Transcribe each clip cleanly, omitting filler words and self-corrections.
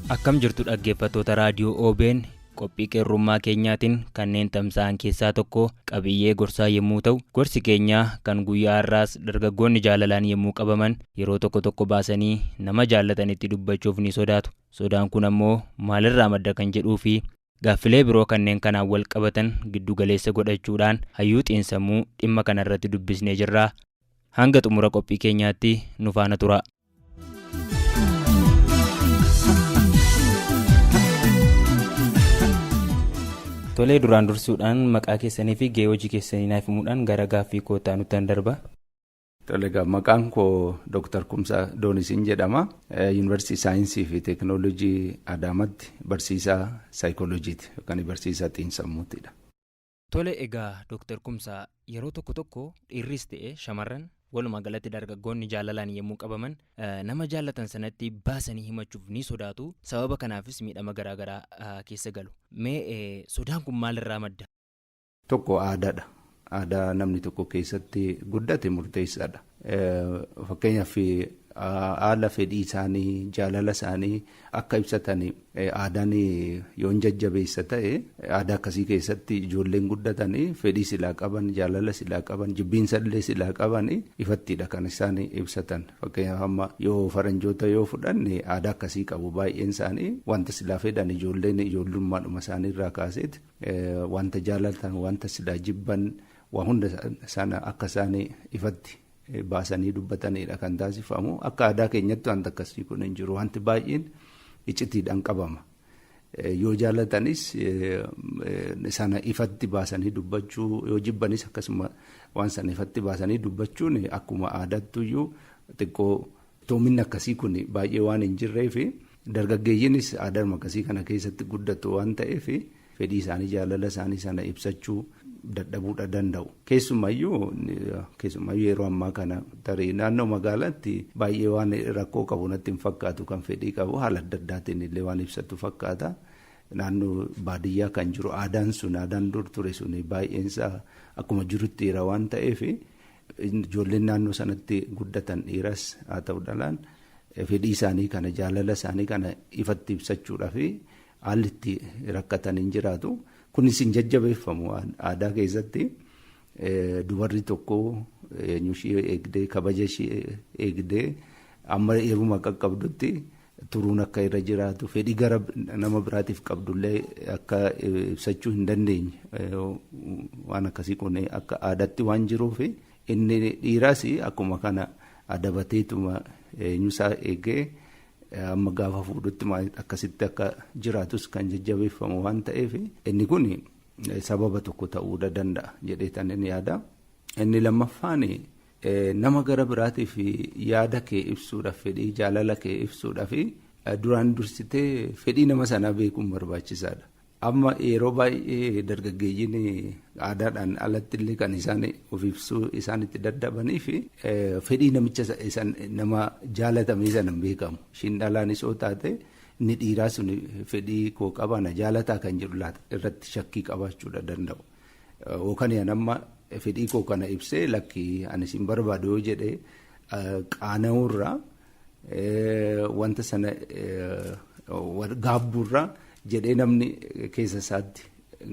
Akkam jirtu dhaggeeffattoota raadiyoo OBN? Qophii qeerrummaa keenyaatiin kanneen tamsa'an keessaa tokko qabiyyee gorsaa yommuu ta'u, gorsi keenyaa kan guyyaa har'aas dargaggoonni jaalalaan yommuu qabaman yeroo tokko tokko baasanii nama jaallatanitti dubbachuuf ni sodaatu. Sodaan kun ammoo maalirraa madda kan jedhuu fi gaaffilee biroo kanneen kanaan wal qabatan giddu galeessa godhachuudhaan hayyuu xiinsammuu dhimma kanarratti dubbisnee jirra. Hanga xumura qophii keenyaatti nu faana tura. Tolee, duraan dursuudhaan maqaa keessanii fi gahee hojii keessanii naaf himuudhaan gara gaaffii kootaa nuttan darba. Tole egaa, maqaan koo Dr. Kumsaa Doonisiin jedhama. Yuunivarsiitii Saayinsii fi Teekinooloojii Adaamaatti barsiisaa saayikooloojiiti yookaan barsiisaa xiinsammuutidha. Tole egaa Dr. Kumsaa, yeroo tokko tokko dhiirris ta'e shamarran, walumaa galatti dargaggoonni jaalalaan yommuu qabaman nama jaallatan sanatti baasanii himachuuf ni sodaatu. Sababa kanaafis miidhama garaagaraa keessa galu. Mee sodaan kun maalirraa madda? Tokko aadaadha. Aadaa namni tokko keessatti guddate murteessaadha. Fakkeenyaaf, haala fedhii isaanii, jaalala isaanii akka ibsatan aadaan yoon jajjabeessa ta'e, aadaa akkasii keessatti ijoolleen guddatan fedhii silaa qaban, jaalala silaa qaban, jibbiinsa illee silaa qaban ifattidha kan isaan ibsatan. Fakkeenyaaf, amma yoo faranjoota yoo fudhanne, aadaa akkasii qabu. Baay'een isaanii wanta silaa fedhan ijoolleen ijoollummaadhuma isaanii irraa kaaseeti wanta jaalatan, wanta silaa jibban, waa hunda sana akka isaan ifatti baasanii dubbatanidha kan taasifamu. Akka aadaa keenyatti wanta akkasii kun hin jiru. Wanti baay'een icitiidhaan qabama. Yoo jaalatanis sana ifatti baasanii dubbachuu, yoo jibbanis akkasuma waan sana ifatti baasanii dubbachuun akkuma aadattuyyuu xiqqoo toominni akkasii kun baay'ee waan hin jirreef, dargaggeeyyiinis aadaadhuma akkasii kana keessatti guddatu waan ta'eef, fedhii isaanii, jaalala isaanii sana ibsachuu dadhabuudha danda'u. Keessumayyuu yeroo ammaa kana tarii naannoo magaalaatti baay'ee waan rakkoo qabu natti hin fakkaatu. Kan fedhii qabu haala adda addaatiin illee waan ibsatu fakkaata. Naannoo baadiyyaa kan jiru aadaan sun, aadaan dur ture sun baay'eensaa akkuma jirutti jira waan ta'eef, ijoolleen naannoo sanatti guddatan dhiiras haa ta'u dhalaan fedhii isaanii kana, jaalala isaanii kana ifatti ibsachuudhaaf haalli itti rakkatan hin jiraatu. Kunis hin jajjabeeffamu aadaa keessatti. Dubarri tokko eenyu ishee eegdee, kabaja ishee eegdee amma heeruma qaqqabdutti turuun akka irra jiraatu, fedhii gara nama biraatiif qabdullee akka ibsachuu hin dandeenye, waan akkasii kun akka aadaatti waan jiruuf, inni dhiiraas akkuma kana adabateetuma eenyusaa eegee amma gaafa fuudhutti akkasitti akka jiraatus kan jajjabeeffamu waan ta'eef, inni kun sababa tokko ta'uu danda'a jedhee tan inni yaada. Inni lammaffaan, nama gara biraatiif yaada kee ibsuudhaaf, fedhii jaalala kee ibsuudhaaf duraan dursitee fedhii nama sanaa beekuun barbaachisaadha. Amma yeroo baay'ee dargaggeeyyiin aadaadhaan alatti illee kan isaan of ibsuu isaan itti dadhabanii fi fedhii namicha nama jaalatamee sana hin beekamu. Ishiin dhalaanis yoo taate, inni dhiiraa sun fedhii koo qaba, na jaalataa kan jedhu irratti shakkii qabaachuudha danda'u. Yookaan amma fedhii koo kana ibsee lakkii ani sin barbaadu yoo jedhee qaana'uurraa, wanta sana gaabbuurraa jedhee namni keessa isaatti,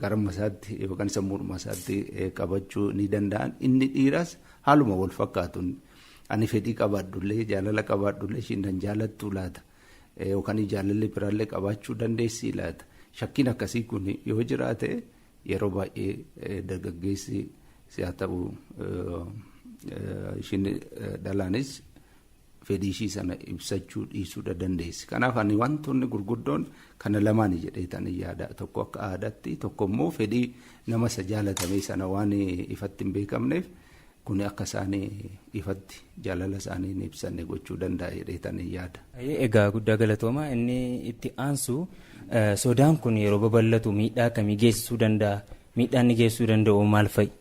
garma isaatti yookaan sammuudhuma isaatti qabachuu ni danda'an. Inni dhiiraas haaluma wal fakkaatuun ani fedhii qabaadhullee, jaalala qabaadhullee, ishiin nan jaalattuu laata, yookaan jaalalli biraallee qabaachuu dandeessii laata, shakkiin akkasii kun yoo jiraate, yeroo baay'ee dargaggeessi haa ta'u ishiin dhalaanis fedhii ishii sana ibsachuu dhiisuudha dandeessi. Kanaaf ani wantoonni gurguddoon kana lamaani jedhee yaada. Tokko akka aadaatti, tokko immoo fedhii nama isa jaalatamee sana waan ifatti hin beekamneef, kun akka isaan ifatti jaalala isaanii hin ibsanne gochuu danda'a jedhee yaada. Egaa guddaa galatooma. Inni itti aansu, sodaan kun yeroo babal'atu miidhaa akkamii geessisuu danda'a? Miidhaan inni geessisuu danda'u maal fa'i?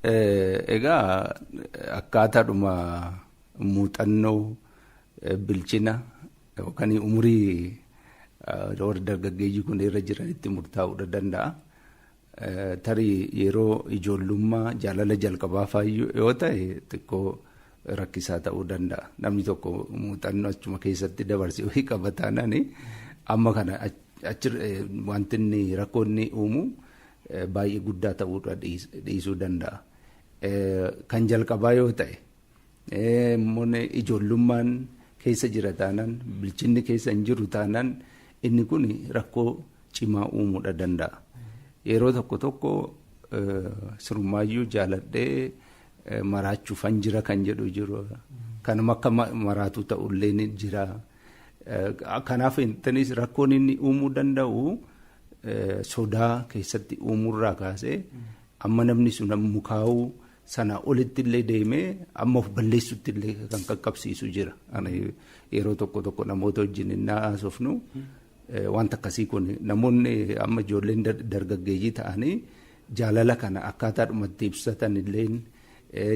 Egaa akkaataadhuma muuxannoo, bilchina yookaan umurii warri dargaggeeyyii kun irra jiranitti murtaa'uu danda'a. Tarii yeroo ijoollummaa jaalala jalqabaa faayyuu yoo ta'e, xiqqoo rakkisaa ta'uu danda'a. Namni tokko muuxannoo achuma keessatti dabarsee wayii qaba taanaan, Amma kana achi wanti inni rakkoo inni uumu baay'ee guddaa ta'uudha dhiisuu danda'a. Kan jalqabaa yoo ta'e immoo ijoollummaan keessa jira taanaan, bilchinni keessa hin jiru taanaan, inni kun rakkoo cimaa uumuudha danda'a. Yeroo tokko tokko sirumaayyuu jaaladhee maraachuufan jira kan jedhu jiru. Kanuma akka maraatu ta'ullee ni jira. Kanaaf intanis rakkoon inni uumuu danda'u sodaa keessatti uumuurraa kaasee amma namni sun mukaa'uu sana olitti illee deemee amma of balleessutti illee kan qaqqabsiisu jira. Yeroo tokko tokko namoota wajjin inni haasofnu wanta akkasii kun namoonni amma ijoolleen dargaggeeyyii ta'anii jaalala kana akkaataadhumatti ibsatan illeen,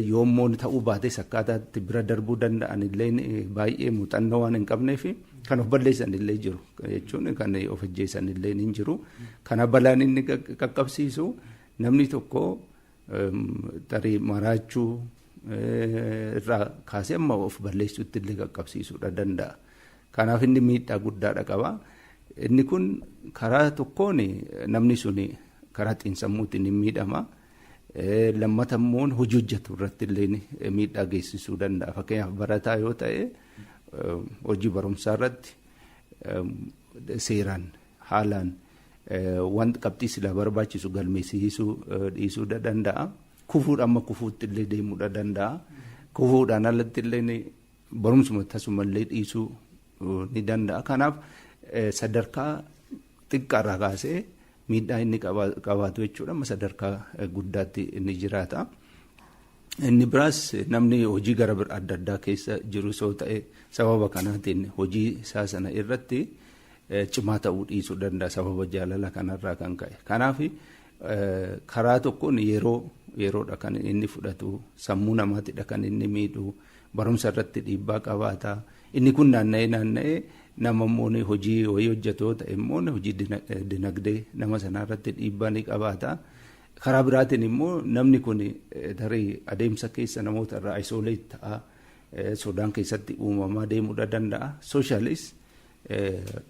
yoommoo ta'uu baates akkaataatti bira darbuu danda'an illeen baay'ee muuxannoo waan hin qabneef kan of balleessan illee jiru jechuun kan of ajjeesan illee hin jiru. Kana balaan inni qaqqabsiisu, namni tokko tarii maraachuu irraa kaasee amma of balleessuutti illee qaqqabsiisuudha danda'a. Kanaaf inni miidhaa guddaadha qaba. Inni kun karaa tokkoon namni sun karaa xiinsammuutiin ni miidhama. Lammata immoo hojii hojjetu irratti illee miidhaa geessisuu danda'a. Fakkeenyaaf, barataa yoo ta'e, hojii barumsaa irratti seeraan haalaan wanta qabxii silaa barbaachisu galmeessisuu dhiisuu danda'a. Kufuudha amma kufuutti illee deemuudha danda'a. Kufuudhaan alatti illee barumsuma tasumallee dhiisuu ni danda'a. Kanaaf sadarkaa xiqqaarraa kaasee miidhaa inni qabaatu jechuudha. Amma sadarkaa guddaatti inni jiraata. Inni biraas namni hojii gara adda addaa keessa jiru soo ta'e, sababa kanaatiin hojii isaa sana irratti cimaa ta'uu dhiisuu danda'a sababa jaalala kanarraa kan ka'e. Kanaaf karaa tokkoon yeroo yeroodha kan inni fudhatu, sammuu namaatidha kan inni miidhu, barumsa irratti dhiibbaa qabaata. Inni kun naanna'ee naanna'ee nama immoo hojii wayii hojjetu yoo ta'e immoo hojii dinagdee nama sanaa irratti dhiibbaa ni qabaata. Karaa biraatiin immoo namni kun tarii adeemsa keessa namoota irraa isolate ta'a. Sodaan keessatti uumamaa deemuudha danda'a. Social is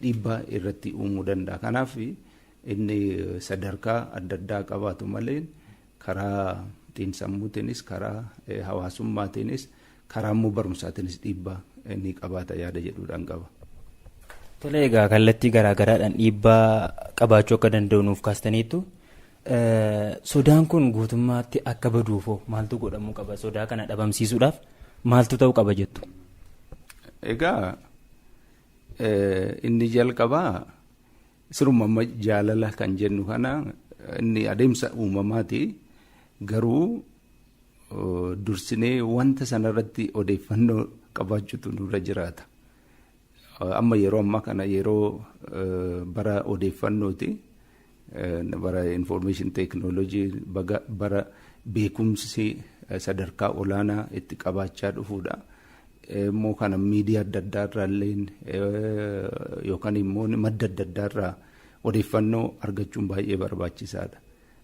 dhiibbaa irratti uumuu danda'a. Kanaaf inni sadarkaa adda addaa qabaatu malee karaa xiinsammuutiinis, karaa hawaasummaatiinis, karaa immoo barumsaatiinis dhiibbaa inni qabaata yaada jedhuudhaan qaba. Tole, egaa kallattii garaa garaadhaan dhiibbaa qabaachuu akka danda'u nuuf kaastaniitu. Sodaan kun guutummaatti akka baduufoo maaltu godhamuu qaba? Sodaa kana dhabamsiisuudhaaf maaltu ta'uu qaba jettu? Egaa inni jalqabaa siruma amma jaalala kan jennu kana inni adeemsa uumamaati. Garuu dursinee wanta sanarratti odeeffannoo qabaachuutu nurra jiraata. Amma yeroo ammaa kana yeroo bara odeeffannooti. Bara information technology, bara beekumsi sadarkaa olaanaa itti qabaachaa dhufuudha. Immoo kana miidiyaa adda addaa irraa illee yookaan immoo madda adda addaa irraa odeeffannoo argachuun baay'ee barbaachisaadha.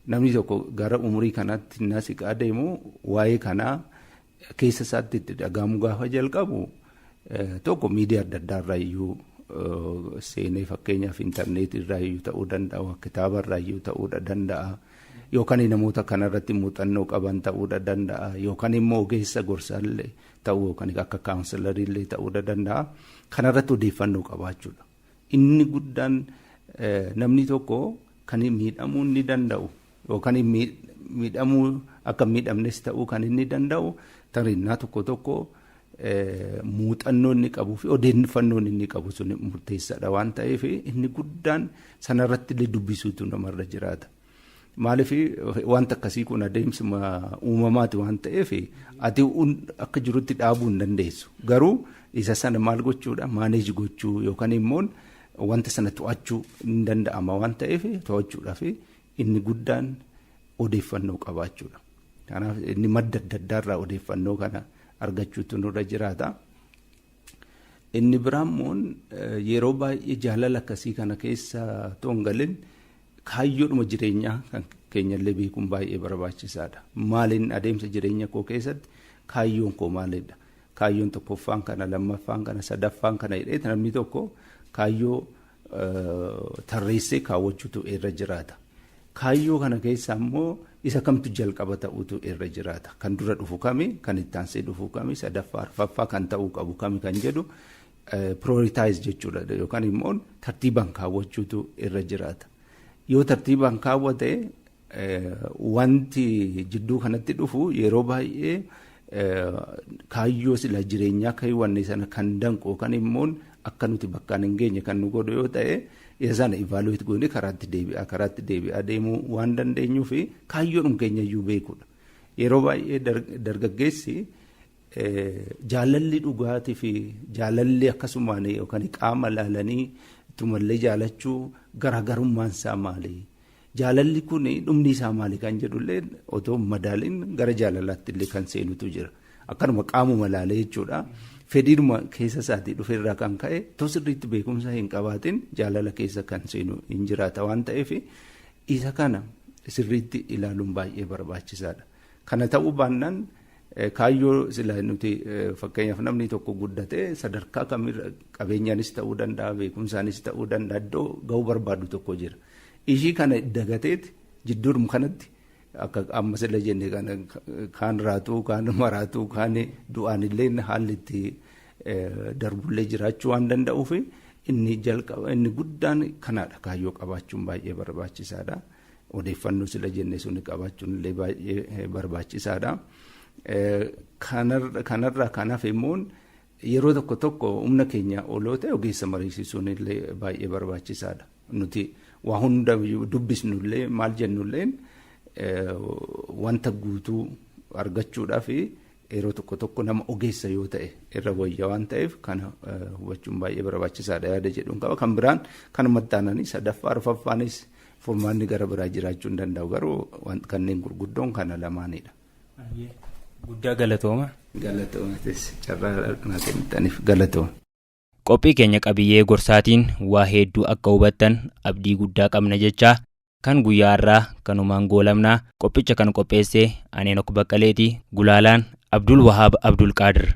Namni tokko gara umurii kanaatti innaa siqaa deemu, waa'ee kanaa keessa isaatti itti dhagahamu gaafa jalqabu, tokko miidiyaa adda addaa irraa iyyuu seenee, fakkeenyaaf intarneetii irraa iyyuu ta'uu danda'a, kitaaba irraa iyyuu ta'uu danda'a, yookaan namoota kanarratti muuxannoo qaban ta'uu danda'a, yookaan immoo ogeessa gorsaallee ta'uu yookaan akka counselor iillee ta'uu danda'a. Kanarratti odeeffannoo qabaachuudha. Inni guddaan namni tokko kan miidhamuu inni danda'u yookaan miidhamuu akka miidhamnes ta'uu kan inni danda'u tarinnaa tokko tokko muuxannoo inni qabuu fi odeeffannoon inni qabu sun murteessaadha waan ta'eef, inni guddaan sanarratti illee dubbisuutu namarra jiraata. Maaliif, wanta akkasii kun adeemsuma uumamaati waan ta'eef ati akka jirutti dhaabuu hin dandeessu. Garuu isa sana maal gochuudha, manage gochuu yookaan immoo wanta sana to'achuu hin danda'ama waan ta'eef, to'achuudhaaf inni guddaan odeeffannoo qabaachuudha. Kanaaf inni madda adda addaarraa odeeffannoo kana argachuutu nurra jiraata. Inni biraa immoo yeroo baay'ee jaalala akkasii kana keessa otoo hin galin kaayyoodhuma jireenyaa kan keenyallee beekuun baay'ee barbaachisaadha. Maaliin adeemsa jireenya koo keessatti kaayyoon koo maalidha? Kaayyoon tokkoffaan kana, lammaffaan kana, sadaffaan kana jedhee namni tokko kaayyoo Tarreessee kaawwachuutu irra jiraata. Kaayyoo kana keessa immoo isa kamtu jalqaba ta'utu irra jiraata. Kan dura dhufu kami, kan itti aansee dhufu kami, sadaffaa, arfaffaa kan ta'uu qabu kami kan jedhu prioritize jechuudha yookaan immoo tartiibaan kaawwachuutu irra jiraata. Yoo tartiibaan kaawwate, wanti jidduu kanatti dhufu yeroo baay'ee kaayyoo sila jireenyaa kaawwanne sana kan danqu yookaan immoo akka nuti bakkaan hin geenye kan nu godhu yoo ta'e, isa sana evaluate goonee karaatti deebi'aa deemuu waan dandeenyuu fi kaayyoodhum keenya iyyuu beekuudha. Yeroo baay'ee dargaggeessi jaalalli dhugaatii fi jaalalli akkasumaan yookaan qaama laalanii tumallee jaalachuu garaagarummaan isaa maali? Jaalalli kun dhumni isaa maali kan jedhullee otoo madaaliin gara jaalalaatti illee kan seenutu jira. Akkanuma qaamuma laalee jechuudha. Fedhiidhuma keessa isaatii dhufe irraa kan ka'e otoo sirriitti beekumsa hin qabaatin jaalala keessa kan seenu hin jiraata waan ta'eef, isa kana sirriitti ilaaluun baay'ee barbaachisaadha. Kana ta'uu baannaan, kaayyoo sila nuti, fakkeenyaaf, namni tokko guddatee sadarkaa kamirra, qabeenyaanis ta'uu danda'a, beekumsaanis ta'uu danda'a, iddoo ga'uu barbaadu tokko jira. Ishii kana dagateeti jidduudhuma kanatti akka amma sila jenne kana kaan raatuu, kaan maraatuu, kaan du'aan illee haalli itti darbullee jiraachuu waan danda'uuf, inni jalqaba inni guddaan kanaadha: kaayyoo qabaachuun baay'ee barbaachisaadha. Odeeffannoo sila jenne suni qabaachuun illee baay'ee barbaachisaadha. Kanarraa kanaaf immoo yeroo tokko tokko humna keenya oloo ta'e ogeessa mariisisuun illee baay'ee barbaachisaadha. Nuti waa hunda dubbisnu illee, maal jennullee, wanta guutuu argachuudhaaf yeroo tokko tokko nama ogeessa yoo ta'e irra wayya waan ta'eef, kana hubachuun baay'ee barbaachisaadha yaada jedhuun qaba. Kan biraan kanumatti aananii sadaffaa arfaffaanis furmaanni gara biraa jiraachuu hin danda'u, garuu kanneen gurguddoon kana lamaanidha. Guddaa galatooma. Galatoomatis, carraa naa kennitaniif galatooma. Qophii keenya qabiyyee gorsaatiin waa hedduu akka hubattan abdii guddaa qabna jechaa, kan guyyaa har'aa kanumaan goolamnaa. Qophicha kan qopheesse Aneen Baqqaleeti, gulaalaan Abdul Wahaab Abdul Qaadir.